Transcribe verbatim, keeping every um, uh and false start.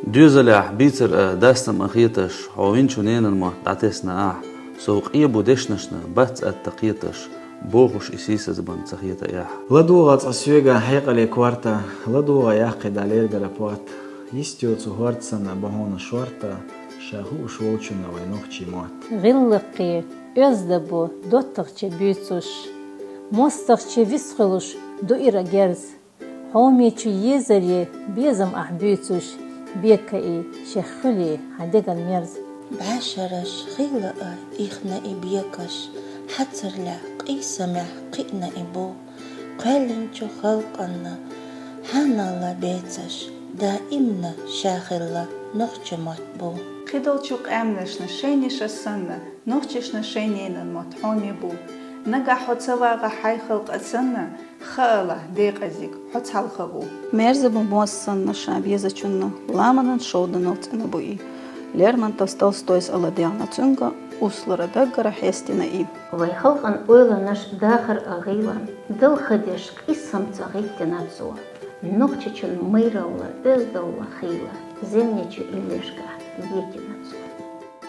Доьзалехь бийцар а, дастам а хеташ, хьо винчу ненан мотт дӀатесна ахь. Сов къе бу дешнашна, бац атта кхеташ, бохуш и сийсазбан ца хета эхь. ЛадогӀа цкъа соьга хьекъале корта, ладогӀа яккхий дӀа лергара потт. Йистё цу хӀорд санна бу хьуна шорта, ша хууш волчунна вай нохчий мотт. ГӀиллакхе, оьзда бу доттагӀче буьйцуш, мостагӀче вистхуьлуш ду ира герз. Хьоме чу езаре безам ахь буьйцуш, бекаий шех хуьлий хьан деган мерз. БӀаьшараш хилла а ихна и бекаш, хьацарлехь къийсамехь кхиъна и бу. Кхоьллинчу халкъанна хьаналла бецаш, даимна ша хилла нохча мотт бу. Кхидолчу къаьмнашна шайниша санна, нохчашна шайн ненан мотт хьоме бу. Нагахь хьо ца вагӀа хьайн халкъа санна, хаала, декъазиг, хьо цхьалха ву. Мерза бу мос санна ша безачунна, ламанан шовданал цӀена бу и. Лермонтовс, Толстойс а ладегӀна цуьнга, услара даггара хьестина и. Вай халкъан ойланаш дахар а гӀийла, далхадеш къийсамца гӀиттина цо. Нохчачун майралла, оьздалла хийла, земнечу иллешкахь гӀиттина цо.